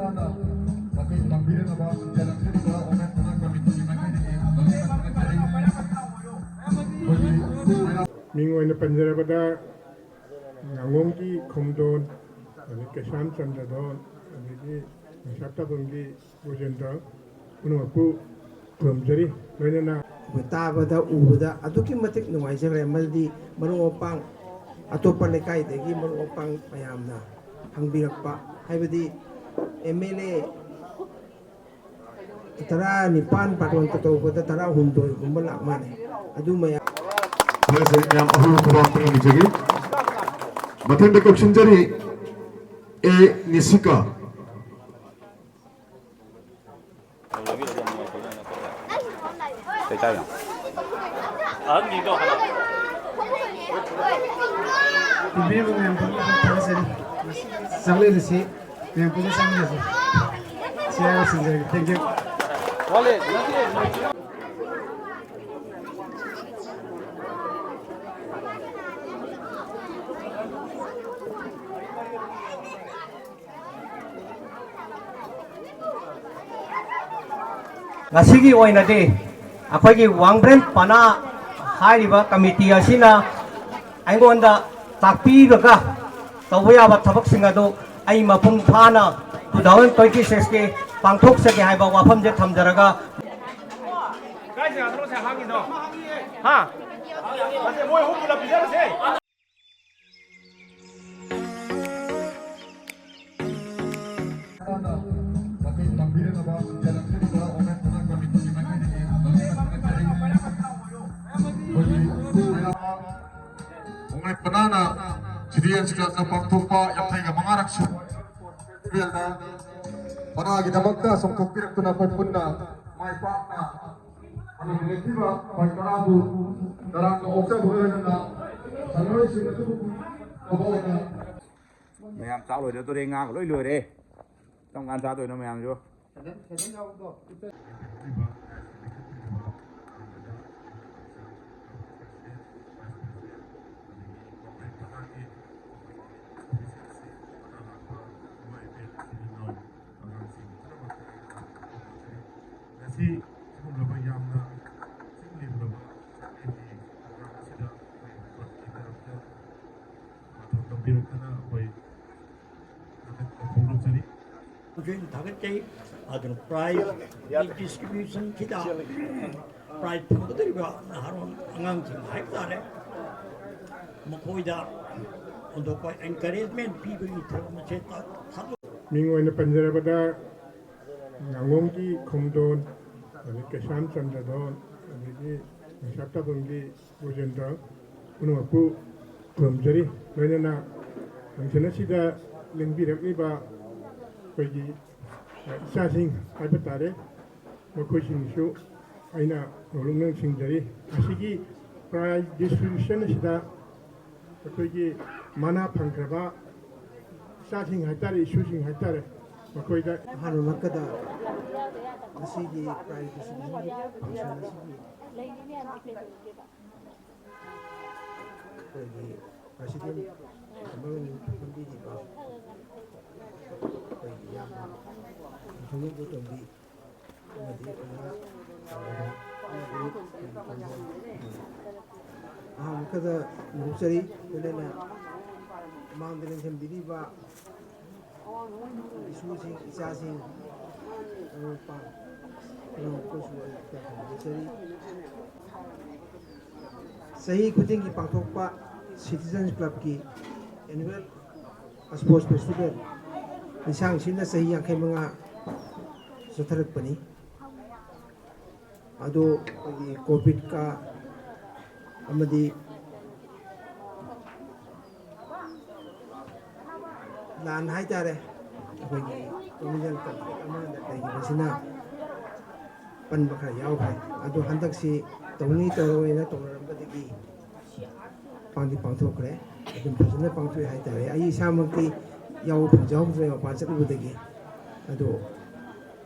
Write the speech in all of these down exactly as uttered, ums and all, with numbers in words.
ꯃꯇꯦꯡ ꯄꯥꯡꯕꯤꯔꯛꯅꯕ ꯌꯥꯔꯛꯇ꯭ꯔꯤꯕ ꯑꯣꯃꯦꯟ ꯄꯅꯥ ꯀꯃꯤꯇꯤꯒꯤ ꯃꯥꯏꯀꯩꯗꯒꯤ ꯃꯇꯦꯡ ꯄꯥꯡꯖꯔꯤ꯫ ꯑꯩꯈꯣꯏꯒꯤ ꯃꯤꯡ ꯑꯣꯏꯅ ꯄꯟꯖꯔꯕꯗ ꯉꯥꯉꯣꯝꯒꯤ ꯈꯣꯝꯗꯣꯟ, ꯑꯗꯒꯤ ꯀꯩꯁꯥꯝ ꯆꯟꯗ꯭ꯔꯗꯣꯟ, ꯑꯗꯒꯤ ꯅꯤꯡꯁꯥꯞ ꯇꯥꯕꯝꯒꯤ ꯒꯣꯖꯦꯟꯗ꯭ꯔ ꯄꯨꯝꯅꯃꯛꯄꯨ ꯈꯨꯔꯨꯝꯖꯔꯤ꯫ ꯂꯣꯏꯅꯅ ꯑꯩꯈꯣꯏ ꯇꯥꯕꯗ, ꯎꯕꯗ ꯑꯗꯨꯛꯀꯤ ꯃꯇꯤꯛ ꯅꯨꯡꯉꯥꯏꯖꯈ꯭ꯔꯦ꯫ ꯃꯔꯝꯗꯤ ꯃꯔꯨꯞ ꯃꯄꯥꯡ, ꯑꯇꯣꯞꯄ ꯂꯩꯀꯥꯏꯗꯒꯤ ꯃꯔꯨꯞ ꯃꯄꯥꯡ ꯃꯌꯥꯝꯅ ꯍꯪꯕꯤꯔꯛꯄ, ꯍꯥꯏꯕꯗꯤ ꯑꯦꯝ ꯑꯦꯜ ꯑꯦ ꯇꯔꯥꯅꯤꯄꯥꯟ ꯕꯥꯇꯣꯟ ꯇꯧꯕꯗ ꯇꯔꯥꯍꯨꯝꯗꯣꯏꯒꯨꯝꯕ ꯂꯥꯛ ꯃꯥꯜꯂꯦ꯫ ꯑꯗꯨ ꯃꯌꯥꯝ ꯐꯔꯦꯁꯦ, ꯃꯌꯥꯝ ꯑꯍꯨꯝ ꯈꯨꯕꯥꯛ ꯇꯧꯅꯤꯖꯒꯤ꯫ ꯃꯊꯪꯗ ꯀꯧꯁꯤꯟꯖꯔꯤ ꯑꯦ ꯅꯤꯁꯤꯀꯥ꯫ ꯀꯩ ꯆꯥꯏꯅꯣ? ꯑꯍꯟꯒꯤꯗꯣ ꯍꯥꯟꯅ꯫ ꯄꯤꯕꯤꯔꯤꯕ ꯃꯌꯥꯝ ꯄꯨꯝꯅꯃꯛ ꯊꯥꯒꯠꯆꯔꯤ꯫ ꯆꯥꯛꯂꯦꯟ ꯑꯁꯤ ꯃꯌꯥꯝ ꯄꯨꯟꯅ ꯆꯥꯃꯤꯟꯅꯁꯤ꯫ ꯁꯤ ꯍꯥꯏꯔꯒ ꯂꯣꯏꯁꯤꯟꯖꯔꯒꯦ꯫ Thank you꯫ ꯉꯁꯤꯒꯤ ꯑꯣꯏꯅꯗꯤ ꯑꯩꯈꯣꯏꯒꯤ ꯋꯥꯡꯕ꯭ꯔꯦꯟ ꯄꯅꯥ ꯍꯥꯏꯔꯤꯕ ꯀꯃꯤꯇꯤ ꯑꯁꯤꯅ ꯑꯩꯉꯣꯟꯗ ꯇꯥꯛꯄꯤꯔꯒ ꯇꯧꯕ ꯌꯥꯕ ꯊꯕꯛꯁꯤꯡ ꯑꯗꯨ ꯑꯩ ꯃꯄꯨꯡ ꯐꯥꯅ two thousand twenty sixꯀꯤ ꯄꯥꯡꯊꯣꯛꯆꯒꯦ ꯍꯥꯏꯕ ꯋꯥꯐꯝꯁꯦ ꯊꯝꯖꯔꯒ, ꯀꯥꯏ ꯖꯒꯥꯗꯅꯣ ꯉꯁꯥꯏ ꯍꯥꯡꯉꯤꯗꯣ? ꯍꯥ? ꯅꯠꯇꯦ, ꯃꯣꯏ ꯑꯍꯨꯝ ꯄꯨꯂꯞ ꯄꯤꯖꯔꯁꯦ꯫ ꯃꯇꯦꯡ ꯄꯥꯡꯕꯤꯔꯛꯅꯕ ꯌꯥꯔꯛꯇ꯭ꯔꯤꯕ ꯑꯣꯃꯦꯟ ꯄꯅꯥ ꯀꯃꯤꯇꯤꯒꯤ ꯃꯥꯏꯀꯩꯗꯒꯤ ꯃꯇꯦꯡ ꯄꯥꯡꯖꯔꯤ꯫ ꯑꯩꯈꯣꯏꯒꯤ ꯃꯌꯥꯝ ꯑꯣꯃꯦꯟ ꯄꯅꯥꯅ ꯁꯤꯗꯤ ꯑꯦꯟ ꯁꯤ ꯀ꯭ꯂꯕꯅ ꯄꯥꯡꯊꯣꯛꯄ ꯌꯥꯡꯈꯩꯒ ꯃꯉꯥꯔꯛ ꯁꯨꯕ ꯐꯦꯁꯇꯤꯚꯦꯜꯗ ꯄꯅꯥꯒꯤꯗꯃꯛꯇ ꯆꯣꯡꯊꯣꯛꯄꯤꯔꯛꯇꯨꯅ ꯑꯩꯈꯣꯏ ꯄꯨꯟꯅ ꯃꯥꯏ ꯄꯥꯛꯅ ꯍꯟꯃꯤꯟꯅꯈꯤꯕ ꯑꯩꯈꯣꯏ ꯇꯔꯥꯕꯨ ꯇꯔꯥꯝꯅ ꯑꯣꯛꯆꯕꯒ ꯂꯣꯏꯅꯅ ꯁꯥꯟꯅꯔꯣꯏꯁꯤꯡ ꯑꯗꯨꯕꯨ ꯑꯣꯏꯅ ꯃꯌꯥꯝ ꯆꯥꯛ ꯂꯣꯏꯅꯗꯣꯔꯦ, ꯉꯥꯒ ꯂꯣꯏ ꯂꯣꯏꯔꯦ꯫ ꯀꯔꯝ ꯀꯥꯟ ꯆꯥꯗꯣꯏꯅꯣ ꯃꯌꯥꯝꯁꯨ? ꯁꯤꯒꯨꯝꯂꯕ ꯌꯥꯝꯅ ꯆꯤꯡ ꯂꯦꯝꯂꯕ ꯆꯠꯅꯕꯤ ꯄ꯭ꯔꯣꯒ꯭ꯔꯥꯝ ꯑꯁꯤꯗ ꯑꯩꯈꯣꯏ ꯕꯣꯔꯗꯀꯤ ꯇꯔꯐꯇ ꯃꯇꯧ ꯇꯝꯕꯤꯔꯛꯇꯅ ꯑꯩꯈꯣꯏ ꯊꯥꯒꯠꯄ ꯐꯣꯡꯗꯣꯛꯆꯔꯤ꯫ ꯊꯥꯒꯠꯆꯩ꯫ ꯑꯗꯨꯅ ꯄ꯭ꯔꯥꯏꯖ ꯗꯤꯁꯇ꯭ꯔꯤꯕ꯭ꯌꯨꯁꯟꯁꯤꯗ ꯄ꯭ꯔꯥꯏꯖ ꯐꯪꯒꯗꯧꯔꯤꯕ ꯅꯍꯥꯔꯣꯜ ꯑꯉꯥꯡꯁꯤꯡ ꯍꯥꯏꯕ ꯇꯥꯔꯦ, ꯃꯈꯣꯏꯗ ꯍꯟꯗꯣꯛꯄ ꯑꯦꯟꯀꯔꯦꯖꯃꯦꯟ ꯄꯤꯕꯒꯤ ꯊꯕꯛ ꯑꯁꯦ ꯊꯥꯗꯣꯛ ꯃꯤꯡ ꯑꯣꯏꯅ ꯄꯟꯖꯔꯕꯗ ꯉꯥꯉꯣꯝꯒꯤ ꯈꯣꯝꯗꯣꯟ, ꯑꯗꯒꯤ ꯀꯩꯁꯥꯝ ꯆꯟꯗ꯭ꯔꯗꯣꯟ, ꯑꯗꯒꯤ ꯅꯤꯡꯁꯥꯞ ꯇꯥꯕꯝꯒꯤ ꯒꯣꯖꯦꯟꯗ꯭ꯔ ꯄꯨꯝꯅꯃꯛꯄꯨ ꯈꯨꯔꯨꯝꯖꯔꯤ꯫ ꯂꯣꯏꯅꯅ ꯐꯪꯁꯟ ꯑꯁꯤꯗ ꯂꯦꯡꯕꯤꯔꯛꯂꯤꯕ ꯑꯩꯈꯣꯏꯒꯤ ꯏꯆꯥꯁꯤꯡ ꯍꯥꯏꯕ ꯇꯥꯔꯦ, ꯃꯈꯣꯏꯁꯤꯡꯁꯨ ꯑꯩꯅ ꯅꯣꯂꯨꯛꯅ ꯅꯤꯡꯁꯤꯡꯖꯔꯤ꯫ ꯑꯁꯤꯒꯤ ꯄ꯭ꯔꯥꯏꯖ ꯗꯤꯁꯇ꯭ꯔꯤꯕ꯭ꯌꯨꯁꯟ ꯑꯁꯤꯗ ꯑꯩꯈꯣꯏꯒꯤ ꯃꯅꯥ ꯐꯪꯈ꯭ꯔꯕ ꯏꯆꯥꯁꯤꯡ ꯍꯥꯏꯇꯥꯔꯦ, ꯏꯁꯨꯁꯤꯡ ꯍꯥꯏꯇꯥꯔꯦ, ꯃꯈꯣꯏꯗ ꯑꯍꯥꯟꯕꯃꯛꯇꯗ ꯉꯁꯤꯒꯤ ꯄ꯭ꯔꯥꯏꯖ ꯗꯤꯁꯇ꯭ꯔꯤꯕ꯭ꯌꯨꯁꯟꯒꯤ ꯐꯪꯁꯟ ꯑꯁꯤꯒꯤ ꯑꯩꯈꯣꯏꯒꯤ ꯄ꯭ꯔꯁꯤꯗꯦꯟ ꯃꯔꯨꯞ ꯐꯝꯕꯤꯔꯤꯕ ꯑꯩꯈꯣꯏꯒꯤ ꯏꯌꯥꯝꯕ ꯏꯟꯊꯧꯖꯝ ꯎꯇꯣꯝꯕꯤ ꯑꯃꯗꯤ ꯑꯣꯖꯥ ꯑꯃꯗꯤ ꯑꯍꯥꯟꯕ ꯈꯔꯗ ꯅꯣꯛꯆꯔꯤ꯫ ꯂꯣꯏꯅꯅ ꯃꯥꯡꯗ ꯂꯦꯡꯁꯤꯟꯕꯤꯔꯤꯕ ꯏꯁꯨꯁꯤꯡ, ꯏꯆꯥꯁꯤꯡ, ꯃꯔꯨꯞ ꯃꯄꯥꯡ ꯄꯨꯝꯅꯃꯛꯄꯨꯁꯨ ꯑꯩ ꯇꯦꯡꯐꯝ ꯄꯤꯖꯔꯤ꯫ ꯆꯍꯤ ꯈꯨꯗꯤꯡꯒꯤ ꯄꯥꯡꯊꯣꯛꯄ ꯁꯤꯇꯤꯖꯟꯁ ꯀ꯭ꯂꯕꯀꯤ ꯑꯦꯅꯨꯋꯦꯜ ꯁ꯭ꯄꯣꯔꯠꯁ ꯐꯦꯁꯇꯤꯚꯦꯜ ꯂꯤꯁꯥꯡꯁꯤꯠꯅ ꯆꯍꯤ ꯌꯥꯡꯈꯩ ꯃꯉꯥ ꯆꯠꯊꯔꯛꯄꯅꯤ꯫ ꯑꯗꯨ ꯑꯩꯈꯣꯏꯒꯤ ꯀꯣꯚꯤꯗꯀ ꯑꯃꯗꯤ ꯂꯥꯟ ꯍꯥꯏꯇꯥꯔꯦ, ꯑꯩꯈꯣꯏꯒꯤ ꯀꯝꯃ꯭ꯌꯨꯅꯦꯜ ꯀꯟꯐ꯭ꯂꯤꯛ ꯑꯃ ꯂꯩꯈꯤꯕꯁꯤꯅ ꯄꯟꯕ ꯈꯔ ꯌꯥꯎꯈ꯭ꯔꯦ꯫ ꯑꯗꯨ ꯍꯟꯗꯛꯁꯤ ꯇꯧꯅꯤ ꯇꯧꯔꯣꯏꯅ ꯇꯧꯅꯔꯝꯕꯗꯒꯤ ꯄꯥꯡꯗꯤ ꯄꯥꯡꯊꯣꯛꯈ꯭ꯔꯦ꯫ ꯑꯗꯨꯝ ꯐꯖꯅ ꯄꯥꯡꯊꯣꯛꯑꯦ ꯍꯥꯏꯇꯥꯔꯦ꯫ ꯑꯩ ꯏꯁꯥꯃꯛꯇꯤ ꯌꯥꯎꯕ ꯐꯪꯖꯍꯧꯗ꯭ꯔꯦ ꯃꯄꯥꯟ ꯆꯠꯂꯨꯕꯗꯒꯤ꯫ ꯑꯗꯣ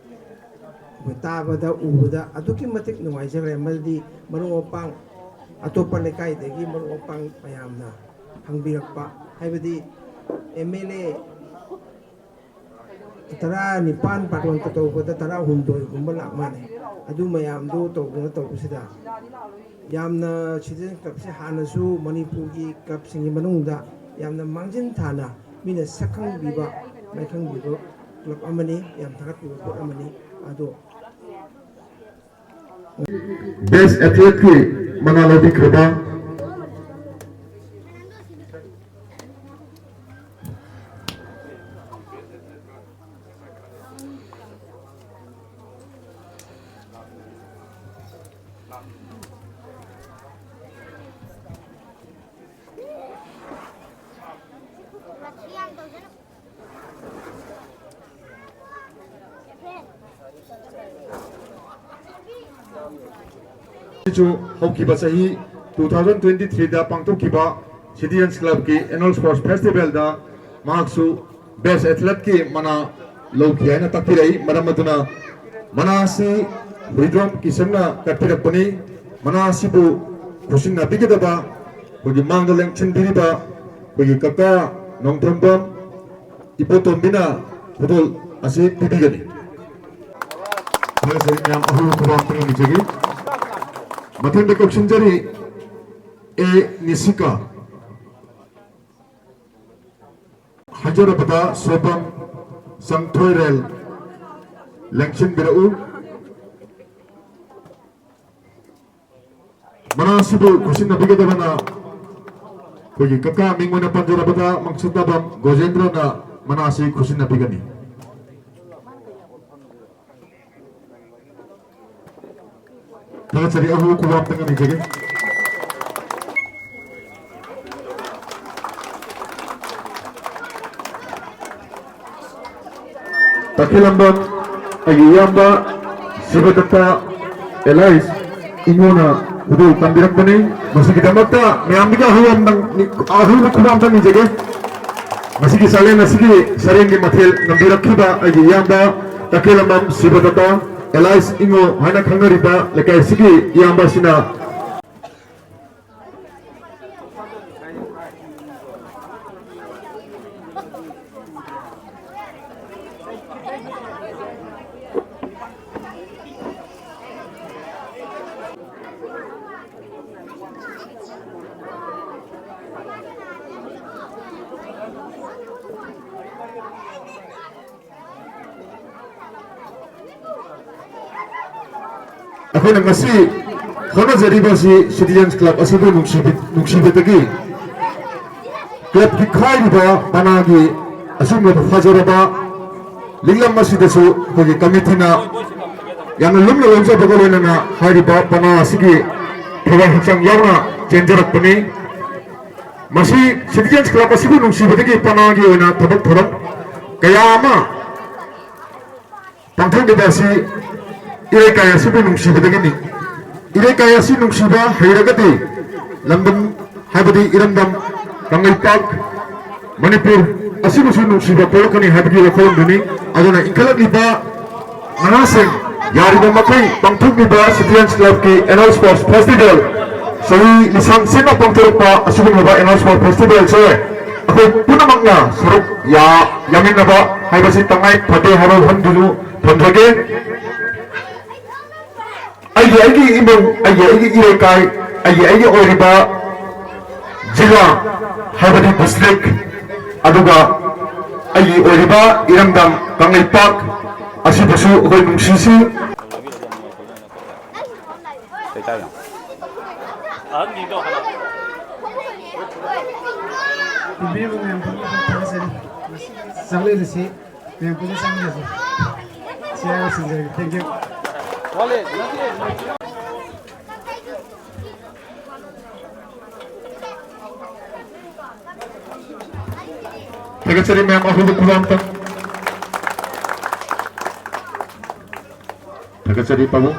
ꯑꯩꯈꯣꯏ ꯇꯥꯕꯗ, ꯎꯕꯗ ꯑꯗꯨꯛꯀꯤ ꯃꯇꯤꯛ ꯅꯨꯡꯉꯥꯏꯖꯈ꯭ꯔꯦ꯫ ꯃꯗꯨꯗꯤ ꯃꯔꯨꯞ ꯃꯄꯥꯡ, ꯑꯇꯣꯞꯄ ꯂꯩꯀꯥꯏꯗꯒꯤ ꯃꯔꯨꯞ ꯃꯄꯥꯡ ꯃꯌꯥꯝꯅ ꯍꯪꯕꯤꯔꯛꯄ, ꯍꯥꯏꯕꯗꯤ ꯑꯦꯝ ꯑꯦꯜ ꯑꯦ ꯇꯔꯥꯅꯤꯄꯥꯟ ꯕꯥꯇꯣꯟ ꯇꯧꯕꯗ ꯇꯔꯥꯍꯨꯝꯗꯣꯏꯒꯨꯝꯕ ꯂꯥꯛ ꯃꯥꯜꯂꯦ꯫ ꯑꯗꯨ ꯃꯌꯥꯝꯗꯨ ꯇꯧꯗꯅ ꯇꯧꯕꯁꯤꯗ ꯌꯥꯝꯅ ꯁꯤꯇꯤꯖꯟ ꯀ꯭ꯂꯕꯁꯦ ꯍꯥꯟꯅꯁꯨ ꯃꯅꯤꯄꯨꯔꯒꯤ ꯀ꯭ꯂꯕꯁꯤꯡꯒꯤ ꯃꯅꯨꯡꯗ ꯌꯥꯝꯅ ꯃꯥꯡꯖꯤꯟ ꯊꯥꯅ ꯃꯤꯅ ꯁꯛꯈꯪꯕꯤꯕ, ꯃꯥꯏꯈꯪꯕꯤꯕ ꯀ꯭ꯂꯕ ꯑꯃꯅꯤ, ꯌꯥꯝ ꯊꯥꯒꯠꯄꯤꯕ ꯄꯣꯠ ꯑꯃꯅꯤ꯫ ꯑꯗꯣ ꯕꯦꯁ ꯑꯦꯊꯂꯦꯠꯀꯤ ꯃꯅꯥ ꯂꯧꯕꯤꯈ꯭ꯔꯕ ꯁꯨ ꯍꯧꯈꯤꯕ ꯆꯍꯤ two thousand twenty threeꯗ ꯄꯥꯡꯊꯣꯛꯈꯤꯕ ꯁꯤꯇꯤꯖꯟꯁ ꯀ꯭ꯂꯕꯀꯤ ꯑꯦꯅꯨꯋꯦꯜ ꯁ꯭ꯄꯣꯔꯠꯁ ꯐꯦꯁꯇꯤꯚꯦꯜꯗ ꯃꯍꯥꯛꯁꯨ ꯕꯦꯁ ꯑꯦꯊꯂꯦꯠꯀꯤ ꯃꯅꯥ ꯂꯧꯈꯤ ꯍꯥꯏꯅ ꯇꯥꯛꯄꯤꯔꯛꯏ꯫ ꯃꯔꯝ ꯑꯗꯨꯅ ꯃꯅꯥ ꯑꯁꯤ ꯍꯨꯏꯗ꯭ꯔꯣꯝ ꯀꯤꯁꯟꯅ ꯀꯠꯄꯤꯔꯛꯄꯅꯤ꯫ ꯃꯅꯥ ꯑꯁꯤꯕꯨ ꯈꯨꯠꯁꯤꯟꯅꯕꯤꯒꯗꯕ ꯑꯩꯈꯣꯏꯒꯤ ꯃꯥꯡꯗ ꯂꯦꯡꯁꯤꯟꯕꯤꯔꯤꯕ ꯑꯩꯈꯣꯏꯒꯤ ꯀꯀꯥ ꯅꯣꯡꯊꯣꯝꯕꯝ ꯏꯕꯣꯇꯣꯝꯕꯤꯅ ꯈꯨꯗꯣꯜ ꯑꯁꯤ ꯄꯤꯕꯤꯒꯅꯤ꯫ ꯐꯔꯦ, ꯃꯌꯥꯝ ꯑꯍꯨꯝ ꯈꯨꯕꯥꯛ ꯑꯝꯇ ꯅꯤꯖꯒꯦ꯫ ꯃꯊꯪꯗ ꯀꯧꯁꯤꯟꯖꯔꯤ ꯑꯦ ꯅꯤꯁꯤꯀꯥ꯫ ꯍꯥꯏꯖꯔꯕꯗ ꯁꯣꯏꯕꯝ ꯆꯪꯊꯣꯏꯔꯦꯜ ꯂꯦꯡꯁꯤꯟꯕꯤꯔꯛꯎ꯫ ꯃꯅꯥ ꯑꯁꯤꯕꯨ ꯈꯨꯠꯁꯤꯟꯅꯕꯤꯒꯗꯕꯅ ꯑꯩꯈꯣꯏꯒꯤ ꯀꯀꯥ ꯃꯤꯡ ꯑꯣꯏꯅ ꯄꯟꯖꯔꯕꯗ ꯃꯪꯁꯨꯇꯥꯕꯝ ꯒꯣꯖꯦꯟꯗ꯭ꯔꯅ ꯃꯅꯥ ꯑꯁꯤ ꯈꯨꯠꯁꯤꯟꯅꯕꯤꯒꯅꯤ꯫ ꯊꯥꯒꯠꯆꯔꯤ, ꯑꯍꯨꯝ ꯈꯨꯕꯥꯛ ꯑꯝꯇꯪ ꯅꯤꯖꯒꯦ꯫ ꯇꯈꯦꯂꯝꯕꯝ ꯑꯩꯒꯤ ꯏꯌꯥꯝꯕ ꯁꯤꯕꯗꯠꯇ ꯑꯦꯂꯥꯏꯁ ꯏꯉꯣꯅ ꯈꯨꯗꯣꯜ ꯇꯝꯕꯤꯔꯛꯄꯅꯤ꯫ ꯃꯁꯤꯒꯤꯗꯃꯛꯇ ꯃꯌꯥꯝꯗꯒꯤ ꯑꯍꯧꯕ ꯑꯃꯇꯪ, ꯑꯍꯧꯕ ꯈꯨꯕꯥꯛ ꯑꯝꯇꯪ ꯅꯤꯖꯒꯦ꯫ ꯃꯁꯤꯒꯤ ꯆꯥꯛꯂꯦꯟ ꯑꯁꯤꯒꯤ ꯁꯔꯦꯡꯒꯤ ꯃꯊꯦꯜ ꯉꯝꯕꯤꯔꯛꯈꯤꯕ ꯑꯩꯒꯤ ꯏꯌꯥꯝꯕ ꯇꯈꯦꯂꯝꯕꯝ ꯁꯤꯕꯗꯠꯇ ꯑꯦꯂꯥꯏꯁ ꯏꯉꯣ ꯍꯥꯏꯅ ꯈꯪꯅꯔꯤꯕ ꯂꯩꯀꯥꯏ ꯑꯁꯤꯒꯤ ꯏꯌꯥꯝꯕ ꯑꯁꯤꯅ ꯑꯩꯈꯣꯏꯅ ꯉꯁꯤ ꯍꯣꯠꯅꯖꯔꯤꯕ ꯑꯁꯤ Citizens Club ꯑꯁꯤꯕꯨ ꯅꯨꯡꯁꯤꯕꯤ-, ꯅꯨꯡꯁꯤꯕꯗꯒꯤ clubꯀꯤ ꯈꯥꯏꯔꯤꯕ ꯄꯅꯥꯒꯤ ꯑꯁꯨꯝꯅ ꯐꯖꯔꯕ ꯂꯤꯛꯂꯝ ꯑꯁꯤꯗꯁꯨ ꯑꯩꯈꯣꯏꯒꯤ committeeꯅ ꯌꯥꯝꯅ ꯂꯨꯝꯅ ꯂꯧꯖꯕꯒ ꯂꯣꯏꯅꯅ ꯍꯥꯏꯔꯤꯕ ꯄꯅꯥ ꯑꯁꯤꯒꯤ ꯊꯋꯥꯏ ꯍꯛꯆꯥꯡ ꯌꯥꯎꯅ ꯆꯦꯟꯖꯔꯛꯄꯅꯤ꯫ ꯃꯁꯤ Citizens Club ꯑꯁꯤꯕꯨ ꯅꯨꯡꯁꯤꯕꯗꯒꯤ ꯄꯅꯥꯒꯤ ꯑꯣꯏꯅ ꯊꯕꯛ ꯊꯧꯔꯝ ꯀꯌꯥ ꯑꯃ ꯄꯥꯡꯊꯣꯛꯂꯤꯕ ꯑꯁꯤ ꯏꯔꯩꯀꯥꯏ ꯑꯁꯤꯕꯨ ꯅꯨꯡꯁꯤꯕꯗꯒꯤꯅꯤ꯫ ꯏꯔꯩꯀꯥꯏ ꯑꯁꯤ ꯅꯨꯡꯁꯤꯕ ꯍꯩꯔꯒꯗꯤ ꯂꯝꯗꯝ, ꯍꯥꯏꯕꯗꯤ ꯏꯔꯝꯗꯝ, ꯀꯪꯂꯩꯄꯥꯛ, ꯃꯅꯤꯄꯨꯔ ꯑꯁꯤꯕꯨꯁꯨ ꯅꯨꯡꯁꯤꯕ ꯄꯣꯛꯂꯛꯀꯅꯤ ꯍꯥꯏꯕꯒꯤ ꯋꯥꯈꯜꯂꯣꯟꯗꯨꯅꯤ꯫ ꯑꯗꯨꯅ ꯏꯟꯈꯠꯂꯛꯂꯤꯕ ꯅꯍꯥꯁꯤꯡ ꯌꯥꯔꯤꯕ ꯃꯈꯩ ꯄꯥꯡꯊꯣꯛꯂꯤꯕ Citizens Clubꯀꯤ Annual Sports Festival, ꯆꯍꯤ ꯂꯤꯁꯥꯡ ꯁꯤꯠꯅ ꯄꯥꯡꯊꯣꯔꯛꯄ ꯑꯁꯤꯒꯨꯝꯂꯕ Annual Sports Festivalꯁꯦ ꯑꯩꯈꯣꯏ ꯄꯨꯝꯅꯃꯛꯅ ꯁꯔꯨꯛ ꯌꯥ-, ꯌꯥꯃꯤꯟꯅꯕ ꯍꯥꯏꯕꯁꯤ ꯇꯉꯥꯏ ꯐꯗꯦ ꯍꯥꯏꯕ ꯋꯥꯐꯝꯗꯨꯁꯨ ꯊꯝꯖꯒꯦ꯫ ꯑꯩꯒꯤ ꯑꯩꯒꯤ ꯏꯃꯨꯡ, ꯑꯩꯒꯤ ꯑꯩꯒꯤ ꯏꯔꯩꯀꯥꯏ, ꯑꯩꯒꯤ ꯑꯩꯒꯤ ꯑꯣꯏꯔꯤꯕ ꯖꯤꯂꯥ, ꯍꯥꯏꯕꯗꯤ district, ꯑꯗꯨꯒ ꯑꯩꯒꯤ ꯑꯣꯏꯔꯤꯕ ꯏꯔꯝꯗꯝ ꯀꯪꯂꯩꯄꯥꯛ ꯑꯁꯤꯕꯨꯁꯨ ꯑꯩꯈꯣꯏ ꯅꯨꯡꯁꯤꯁꯤ꯫ ꯄꯤꯕꯤꯔꯤꯕ ꯃꯌꯥꯝ ꯄꯨꯝꯅꯃꯛ ꯊꯥꯒꯠꯆꯔꯤ꯫ ꯆꯥꯛꯂꯦꯟ ꯑꯁꯤ ꯃꯌꯥꯝ ꯄꯨꯟꯅ ꯆꯥꯃꯤꯟꯅꯁꯤ꯫ ꯁꯤ ꯍꯥꯏꯔꯒ ꯂꯣꯏꯁꯤꯟꯖꯔꯒꯦ꯫ Thank you꯫ ꯊꯥꯒꯠꯆꯔꯤ ꯃꯌꯥꯝ, ꯑꯍꯨꯝꯗ ꯈꯨꯕꯥꯛ ꯑꯝꯇꯪ꯫ ꯊꯥꯒꯠꯆꯔꯤ ꯄꯥꯕꯨꯡ꯫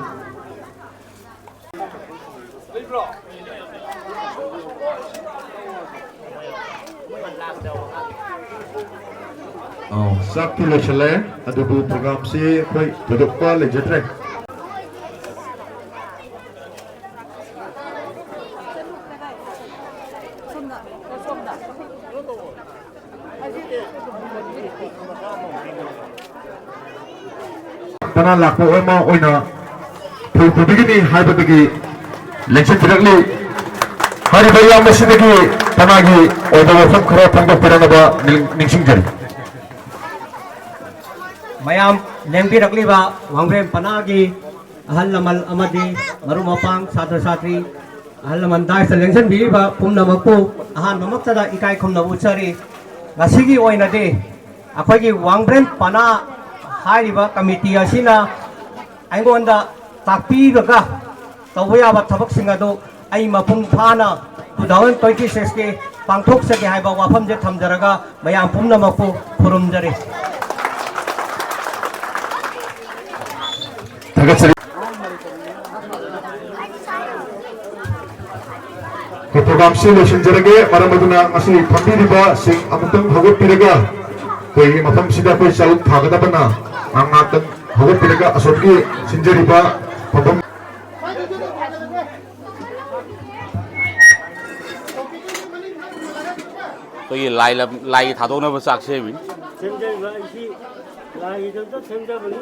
ꯑꯧ, ꯆꯥꯛꯇꯤ ꯂꯣꯏꯁꯤꯜꯂꯦ, ꯑꯗꯨꯕꯨ programꯁꯤ ꯑꯩꯈꯣꯏ ꯊꯣꯏꯗꯣꯛꯄ ꯂꯩꯖꯗ꯭ꯔꯦ꯫ ꯄꯅꯥ ꯂꯥꯛꯄ ꯑꯃ ꯑꯣꯏꯅ ꯊꯧ ꯄꯨꯕꯤꯒꯅꯤ ꯍꯥꯏꯕꯗꯒꯤ ꯂꯦꯡꯁꯤꯟꯕꯤꯔꯛꯂꯤ꯫ ꯍꯥꯏꯔꯤꯕ ꯏꯌꯥꯝꯕꯁꯤꯗꯒꯤ ꯄꯅꯥꯒꯤ ꯑꯣꯏꯕ ꯋꯥꯐꯝ ꯈꯔ ꯐꯣꯡꯗꯣꯛꯄꯤꯔꯛꯅꯕ ꯅꯤꯡ-, ꯅꯤꯡꯁꯤꯡꯖꯔꯤ꯫ ꯃꯌꯥꯝ ꯂꯦꯡꯕꯤꯔꯛꯂꯤꯕ ꯋꯥꯡꯕ꯭ꯔꯦꯝ ꯄꯅꯥꯒꯤ ꯑꯍꯜ ꯂꯃꯟ ꯑꯃꯗꯤ ꯃꯔꯨꯞ ꯃꯄꯥꯡ, ꯁꯥꯇ꯭ꯔ ꯁꯥꯇ꯭ꯔꯤ, ꯑꯍꯜ ꯂꯃꯟ ꯗꯥꯏꯁꯇ ꯂꯦꯡꯁꯤꯟꯕꯤꯔꯤꯕ ꯄꯨꯝꯅꯃꯛꯄꯨ ꯑꯍꯥꯟꯕꯃꯛꯇꯗ ꯏꯀꯥꯏ ꯈꯨꯝꯅꯕ ꯎꯠꯆꯔꯤ꯫ ꯉꯁꯤꯒꯤ ꯑꯣꯏꯅꯗꯤ ꯑꯩꯈꯣꯏꯒꯤ ꯋꯥꯡꯕ꯭ꯔꯦꯟ ꯄꯅꯥ ꯍꯥꯏꯔꯤꯕ ꯀꯃꯤꯇꯤ ꯑꯁꯤꯅ ꯑꯩꯉꯣꯟꯗ ꯇꯥꯛꯄꯤꯔꯒ ꯇꯧꯕ ꯌꯥꯕ ꯊꯕꯛꯁꯤꯡ ꯑꯗꯨ ꯑꯩ ꯃꯄꯨꯡ ꯐꯥꯅ two thousand twenty six ꯀꯤ ꯄꯥꯡꯊꯣꯛꯆꯒꯦ ꯍꯥꯏꯕ ꯋꯥꯐꯝꯁꯦ ꯊꯝꯖꯔꯒ ꯃꯌꯥꯝ ꯄꯨꯝꯅꯃꯛꯄꯨ ꯈꯨꯔꯨꯝꯖꯔꯤ꯫ ꯊꯥꯒꯠꯆꯔꯤ꯫ ꯑꯩꯈꯣꯏ ꯄ꯭ꯔꯣꯒ꯭ꯔꯥꯝꯁꯤ ꯂꯣꯏꯁꯤꯟꯖꯔꯒꯦ꯫ ꯃꯔꯝ ꯑꯗꯨꯅ ꯉꯁꯤ ꯐꯝꯕꯤꯔꯤꯕꯁꯤꯡ ꯑꯃꯨꯛꯇꯪ ꯍꯧꯒꯠꯄꯤꯔꯒ ꯑꯩꯈꯣꯏꯒꯤ ꯃꯐꯝꯁꯤꯗ ꯑꯩꯈꯣꯏ ꯆꯥꯂꯨꯛ ꯊꯥꯒꯗꯕꯅ ꯉꯥꯏꯍꯥꯛ ꯉꯥꯏꯍꯥꯛꯇꯪ ꯍꯧꯒꯠꯄꯤꯔꯒ ꯑꯁꯣꯝꯒꯤ ꯁꯤꯟꯖꯔꯤꯕ ꯐꯝꯐꯝ ꯑꯩꯈꯣꯏꯒꯤ ꯂꯥꯏ ꯂꯝ-, ꯂꯥꯏꯒꯤ ꯊꯥꯗꯣꯛꯅꯕ ꯆꯥꯛ ꯁꯦꯝꯃꯤ꯫ ꯁꯦꯝꯖꯔꯤꯕ ꯑꯩꯁꯤ ꯂꯥꯏꯒꯤꯗꯃꯛꯇ ꯁꯦꯝꯖꯕꯅꯤ꯫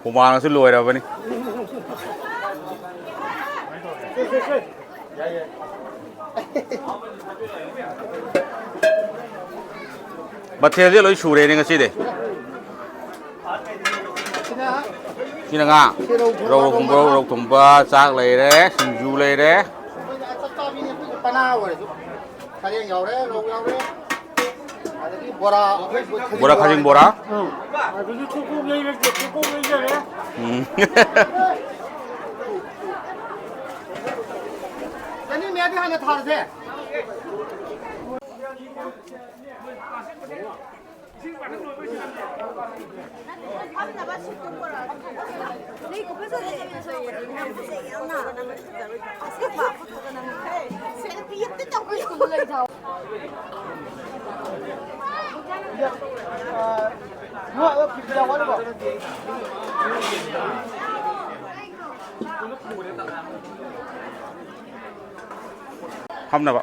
ꯍꯨꯃꯥꯡꯁꯨ ꯂꯣꯏꯔꯕꯅꯤ꯫ ꯁꯦ, ꯁꯦ, ꯁꯦ꯫ ꯃꯊꯦꯜꯁꯦ ꯂꯣꯏ ꯁꯨꯔꯦꯅꯦ ꯉꯁꯤꯗꯤ꯫ ꯁꯤꯅ ꯉꯥ, ꯁꯤ ꯔꯧ ꯊꯣꯡꯕ, ꯔꯧ ꯊꯣꯡꯕ, ꯆꯥꯛ ꯂꯩꯔꯦ, ꯁꯤꯡꯖꯨ ꯂꯩꯔꯦ꯫ ꯄꯅꯥ ꯑꯣꯏꯔꯁꯨ ꯁꯔꯦꯡ ꯌꯥꯎꯔꯦ, ꯔꯧ ꯌꯥꯎꯔꯦ꯫ ꯑꯗꯒꯤ ꯕꯣꯔꯥ, ꯑꯩꯈꯣꯏ ꯕꯣꯔꯥ, ꯈꯥꯖꯤꯡ ꯕꯣꯔꯥ꯫ ꯎꯝ꯫ ꯑꯗꯒꯤ ꯀꯣꯀꯣꯛ ꯂꯩꯔꯦ, ꯀꯣꯀꯣꯛ ꯂꯩꯖꯔꯦ꯫ ꯎꯝ꯫ ꯆꯅꯤ ꯃꯌꯥꯗꯤ ꯍꯥꯟꯅ ꯊꯥꯔꯁꯦ꯫ ꯐꯝꯅꯕ꯫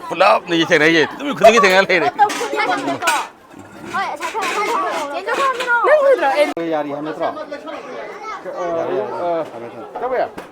ꯄꯨꯂꯞꯅꯤ ꯊꯦꯡꯅꯩꯁꯦ, ꯅꯨꯃꯤꯠ ꯈꯨꯗꯤꯡꯒꯤ ꯊꯦꯡꯅ ꯂꯩꯔꯦ꯫ ꯅꯪ ꯎꯗ꯭ꯔꯣ? ꯑꯦ, ꯌꯥꯔꯤ ꯍꯥꯏ ꯅꯠꯇ꯭ꯔꯣ? ꯌꯥꯔꯦ, ꯌꯥꯔꯦ, ꯌꯥꯔꯦ꯫ ꯊꯝꯃꯦ, ꯊꯝꯃꯦ꯫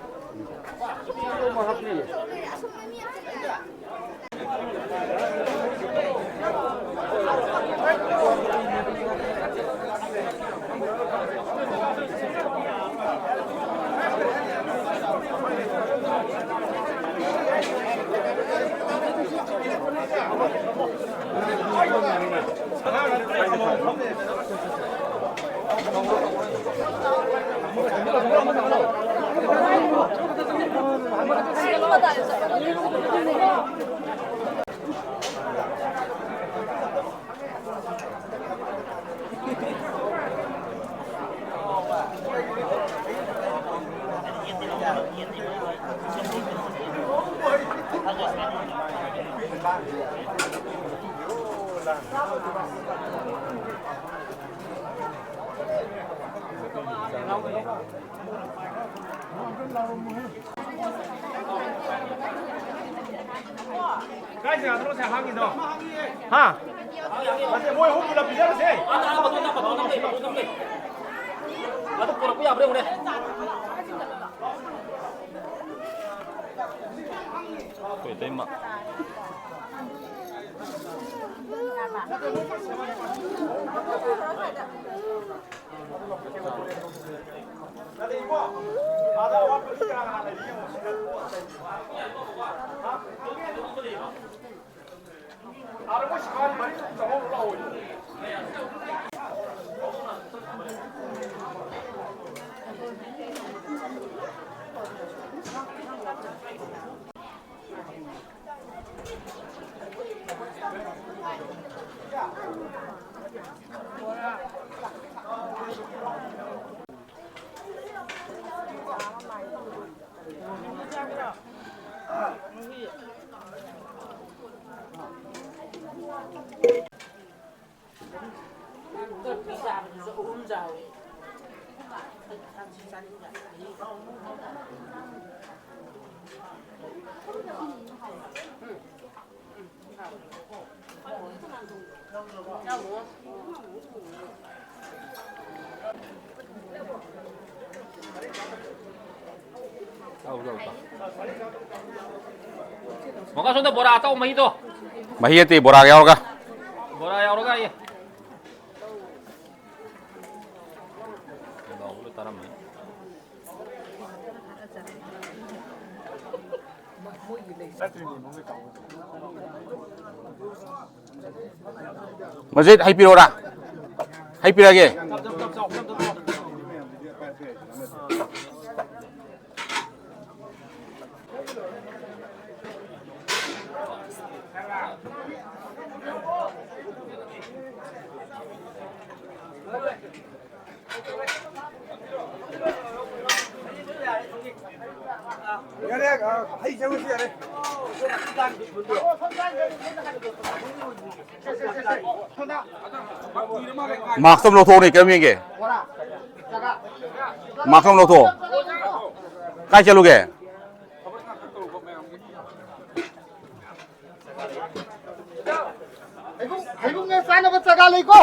ꯀꯥꯏ ꯖꯒꯥꯗꯅꯣ ꯉꯁꯥꯏ ꯍꯥꯡꯉꯤꯗꯣ? ꯍꯥ? ꯅꯠꯇꯦ, ꯃꯣꯏ ꯑꯍꯨꯝ ꯄꯨꯂꯞ ꯄꯤꯖꯔꯁꯦ꯫ ꯑꯗꯨ ꯄꯨꯔꯛꯄ ꯌꯥꯕ꯭ꯔꯥ ꯌꯦꯡꯉꯨꯅꯦ꯫ ꯑꯩꯈꯣꯏ ꯏꯇꯩꯃ꯫ ꯃꯣꯀꯥ, ꯁꯣꯝꯗ ꯕꯣꯔꯥ ꯑꯇꯥꯎ ꯃꯍꯤꯗꯣ꯫ ꯃꯍꯤ ꯅꯠꯇꯦ, ꯕꯣꯔꯥꯒ ꯌꯥꯎꯔꯒ꯫ ꯕꯣꯔꯥ ꯌꯥꯎꯔꯒ ꯑꯩ꯫ ꯂꯥꯎꯕꯗꯣ ꯇꯥꯔꯝꯃꯅꯤ꯫ ꯃꯁꯖꯤꯗ, ꯍꯩ ꯄꯤꯔꯛꯑꯣꯔꯥ? ꯍꯩ ꯄꯤꯔꯛꯑꯒꯦ꯫ ꯌꯥꯔꯦ, ꯑ, ꯍꯩ ꯆꯪꯉꯁꯨ ꯌꯥꯔꯦ꯫ ꯃꯥꯛꯁ ꯑꯃ ꯂꯧꯊꯣꯛꯎꯅꯦ, ꯀꯔꯝ ꯌꯦꯡꯒꯦ? ꯃꯥꯛꯁ ꯑꯃ ꯂꯧꯊꯣꯛꯑꯣ꯫ ꯀꯥꯏ ꯆꯠꯂꯨꯒꯦ? ꯍꯩꯕꯨꯡ, ꯍꯩꯕꯨꯡꯅ ꯆꯥꯅꯕ ꯆꯒꯥ ꯂꯩꯀꯣ꯫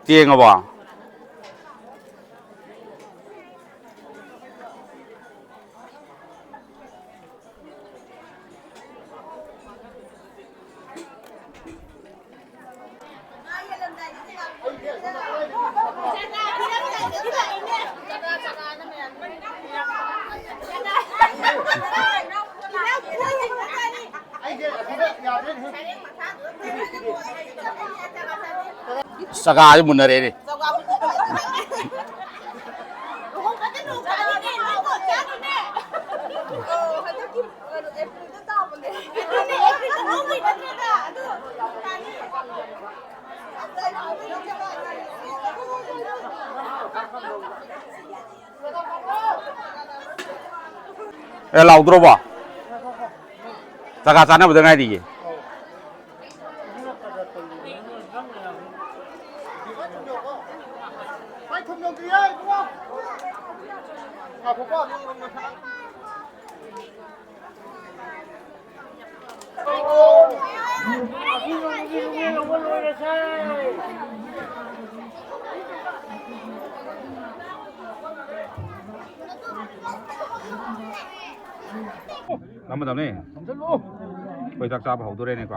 ꯇꯦꯡꯉꯕꯣ? ꯆꯒꯥꯁꯦ ꯃꯨꯟꯅꯔꯦꯅꯦ꯫ ꯑꯦ, ꯂꯥꯎꯗ꯭ꯔꯣꯕꯣ? ꯆꯀꯥ ꯆꯥꯅꯕꯗ ꯉꯥꯏꯔꯤꯌꯦ꯫ ꯅꯝꯃꯗꯕꯅꯦ꯫ ꯅꯝꯁꯜꯂꯨ꯫ ꯑꯩꯈꯣꯏ ꯆꯥꯛ ꯆꯥꯕ ꯍꯧꯗꯣꯔꯦꯅꯦꯀꯣ꯫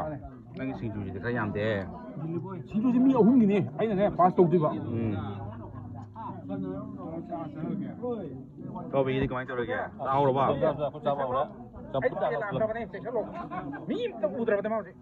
ꯅꯪꯒꯤ ꯁꯤꯡꯖꯨꯁꯤꯗꯤ ꯈꯔ ꯌꯥꯝꯗꯦ꯫ ꯁꯤꯡꯖꯨꯁꯤ ꯃꯤ ꯑꯍꯨꯝꯒꯤꯅꯦ, ꯑꯩꯅꯅꯦ ꯄꯥꯁ ꯇꯧꯗꯣꯏꯕ꯫ ꯎꯝ꯫ ꯇꯧꯕꯤꯒꯤꯗꯤ ꯀꯃꯥꯏꯅ ꯇꯧꯔꯒꯦ? ꯆꯥꯍꯧꯔꯕ? ꯆꯥꯕ ꯍꯧꯔꯦ꯫ ꯆꯝꯐꯨꯠ ꯇꯥꯅ ꯂꯥꯛꯇ꯭ꯔꯕꯅꯦ, ꯆꯦꯛꯁꯜꯂꯣ꯫ ꯃꯤ ꯑꯝꯇ ꯎꯗ꯭ꯔꯕꯅꯦ ꯃꯥ ꯍꯧꯖꯤꯛ꯫